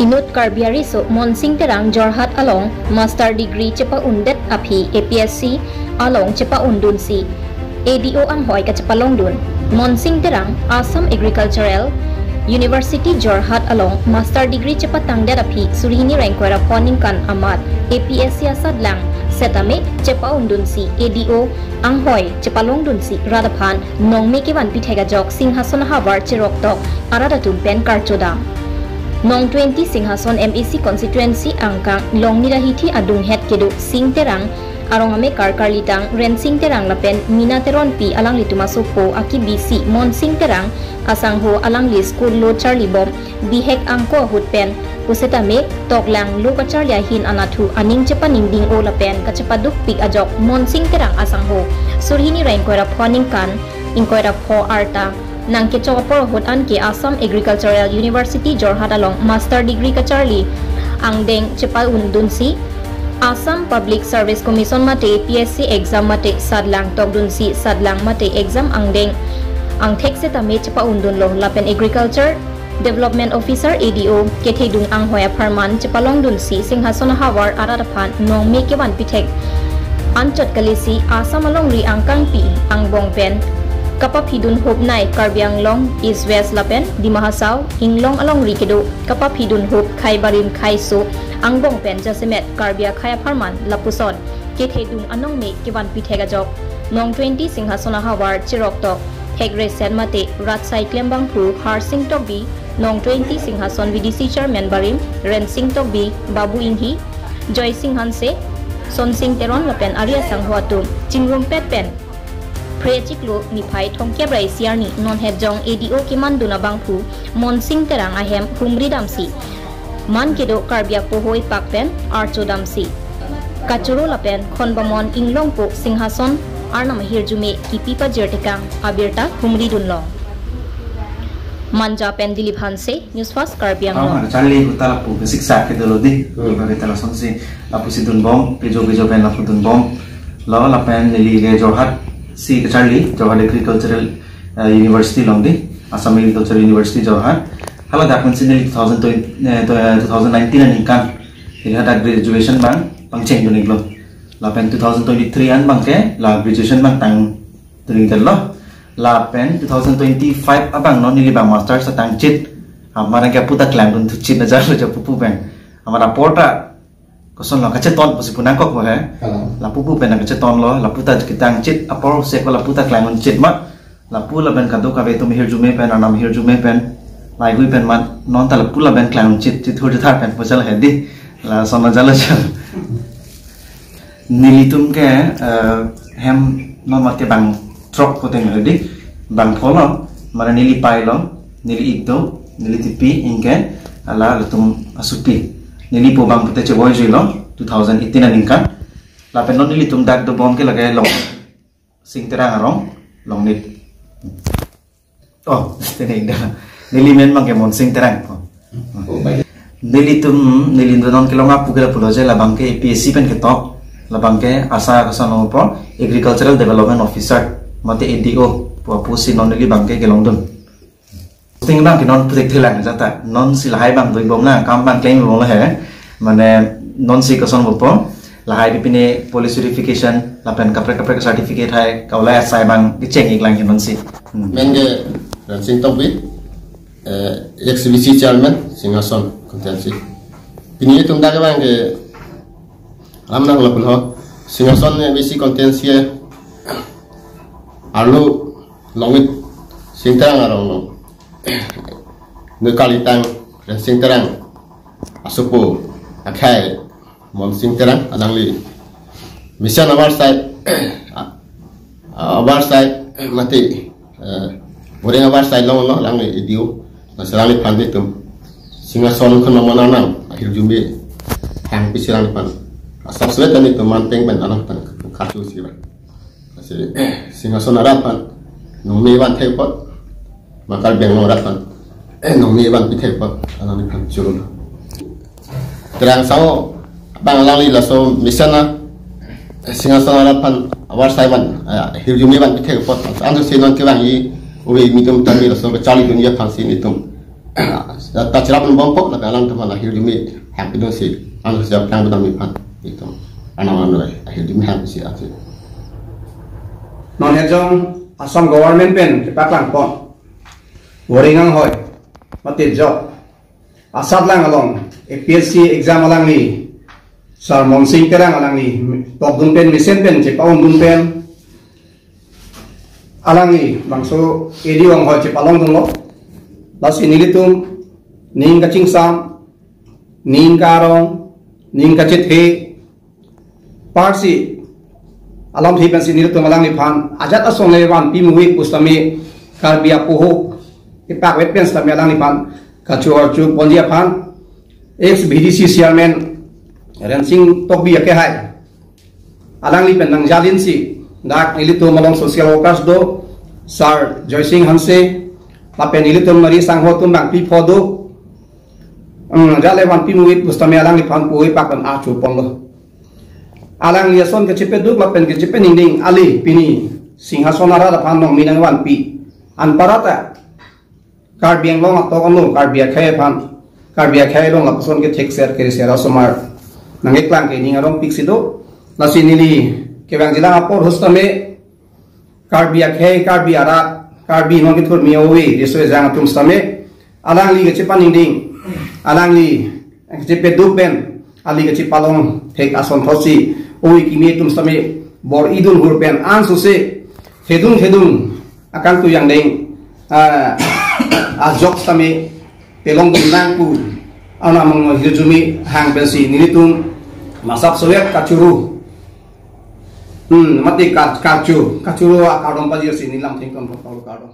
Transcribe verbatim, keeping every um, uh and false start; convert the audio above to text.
Inut Karbi ariso Monsing Terang Jorhat along master degree chepa-undet aphi A P S C along chepa-undunsi A D O anghoi kachepalongdun. Monsing Terang Assam Agricultural University Jorhat along master degree chepatangdet aphi suri hini ra ingkoi ra pho aningkan amat A P S C asadlang setame chepa-undunsi A D O anghoi chepalongdunsi rat aphan nongme kevanpi thek ajok Singhason ahavar cheroktok arat atum pen karchodam. Nong twenty Singhason M A C constituency angkang Longnit ahithi adunghet kedo Sing Terang arong amekar karlitang Rensing Terang lapen Mina Teronpi alanglitum asopo akibisi Monsing Terang asangho alangli school lo charlibom bihek angko ahut pen pusitame toklang lo kacharli ahin anatthu aning chepaningding-o lapen kachepadukpik ajok Monsing Terang asangho suri hini ra ingkoi ra pho aningkan ingkoi ra pho arta nangkechok apor ahut anke Assam Agricultural University Jorhat along master degree kacharli angdeng chepa-undunsi Assam Public Service Commission mate A P S C exam mate sadlang tokdunsi sadlang mate exam angdeng angthek setame chepa-undunlo lapen Agriculture Development Officer A D O kethedung anghoi apharman chepalongdunsi Singhason ahavar arat aphan nongme kevanpi thek anchot kalisi Assam alongri angkangpi angbong pen kapaphidun hopnei Karbi Anglong East West lapen Dima Hasao Inglong alongri kedo kapaphidun hop khaibarim khaiso angbong pen jasemet Karbi akhei apharman lapuson kethedung anongme kevanpi thek ajok nong twenty Singhason ahavar cheroktok thekre set mate rat asai klembangphu Harsing Tokbi, nong twenty Singhason V D C chairman barim Rensing Tokbi, Babu Inghi, Joysing Hanse, Sonsing Teron lapen ari asangho atum chingrumpet pen phre chiklo niphai thomkep ra isi arni non hetjong A D O kemandun abangphu Monsing Terang ahem humridamsi man kedo Karbi apoho ipak pen archodamsi kachoro lapen khonbamon inglongpo Singhason arnam ahirjume kipi pajirtekang abirta humridunlong. Manja pen Dilip Hanse, News Fast Karbi Anglong. Ama charli kutala pu siksa ke dolo di. Hmm. Iba beta lasonsi lapusi dunbom, pejo pejo pen lapu dunbomlo lapen neli ke Jorhat si kacharli, Jorhat Agricultural, eh, University along di, Assam Agricultural University Jorhat. Hala dak pensi neli two thousand twenty, eh, two thousand nineteen aningkan neli hadak graduation abang pangchengdun-iklo. Lapen two thousand twenty-three an abangke la graduation abang tangdun-iklo. Lapen two thousand twenty-five abang non neli abang masters atangchit. Amat abangke aputa klangdunthuchit ajat lo japupu pen. Amat aporta kosonlo kacheton pusi punangkok mo he. Hello. Lapupu pen nangkachetonlo, laputa kitangchit apor seko laputa klangdunchit ma. Lapu lapen kadokave atum ahirjume pen, arnam ahirjume pen, laigui pen mat, non ta lapu lapen klangdunchit, chithur chithar pen pusi la hedi. Lason ajat lo jal. Nelitum ke, eh, hem non mat ke bang throk pute neli di, bang pholo, mane neli pailo, neli ik do, neli tipi, anke hala latum asopi. Neli po bang pute chevoi juilo, two thousand eighteen aningkan. Lapen non nelitum dak dobom ke lake Long Sing Terang arong, Longnit. Oh, tene indah. Neli men abangke Monsing Terang. Oh. Oh, baik. Nelitum, neli do non kelong apu ke lapulo je labangke A P S C pen ketok, labangke asa kasan po Agricultural Development Officer, mate A D O, pu apusi non neli abangke kelongdun. Sing abangke non putek thelang jata, nonsi lahai abang doibomlang, kam abang klembomlang he. Mane nonsi kasan po, lahai pipine police verification, lapen kaprek kaprek certificate hai, kaulai asai abang kecheng-iklang he nonsi. Hmm. Men ke Rensing Tokbi, eh, ex V C chairman, Singhason constituency. Pini itum dak abangke lam nang lapun ho, Singhason V C constituency arlo Longnit Sing Terang arong lo. Neli karlitang Rensing Terang asopo akhai Monsing Terang alangli mission avarsai, avarsai mate, eh, boring avarsai longlo alangli A D O. Lasi alangliphan itum Singhason khonbamon arnam ahirjume hang pisi alangliphan asap suet dan itum manteng pen alangliphan karchu si ba. Lasi Singhason arat aphan nongme van thek apot, ma Karbi Anglong arat aphan nongme vanpi thek apot alangliphan choro. Terang sao abang alangli laso mission a Singhason arat aphan avarsai van, eh, ahirjume vanpi thek apot. Anso si non kevangji ove nelitum tami laso kacharlidunji aphansi nelitum Ta cherap nang bompo, lapen alang teman ahirjume hang pidun si, anu siap hang pidun mi pan. Itu. Anang anu ahirjume hang si ati. Non hejong Assam government pen kepaklang pon. Waring anghoi. Mate job. Asatlang along A P S C exam alangli Sir Monsing Terang alangli pokdun pen, mesen pen chepa-undun pen, alangli bangso A D O anghoi chepalongdunlo. Lasi nelitum ning kachingsam, ning karong, ning kachethe, parsi alamthe pensi nelitum alangliphan ajat asong le vanpi muvi pusitame Karbi apoho kepakvet pen sitame alangliphan kachu-archu ponji aphan ex V D C chairman Rensing Tokbi akehai alangli pen nangjalin si dak nelitum along social workers do, Sir Joysing Hanse, lapen nelitum nari sangho atum bangpi pho do. Hmm, jale vanpi muvi pusitame alangliphan puve pak pen achu ponlo. Alangli ason kachepeduk lapen kachepeningding, ale pini Singhason arat aphan nongmi nangvanpi. Anparta Karbi Anglong atok anu Karbi akhei aphan, Karbi akhei along lapuson kethekser kereser asomar nangkeklang ke ning arong pik si do. Lasi neli kevangjilang apor pusitame Karbi akhei, Karbi arat, Karbi nong kethur mi ove, riso ejang atum sitame alangli kachepaningding, alangli kachepeduk pen, ali kachepalong thek asonthotsi ove kimi atum sitame bor-idun hur pen ansose thedung thedung akangtui angdeng, ah, ajok sitame pelongdun nang pu auna mangno hirjume hang pensi nelitum masap soyak kachuru. Hmm, mate ka-, kachu, kachuru akardom pajirsi neli lamtheng kon kardom.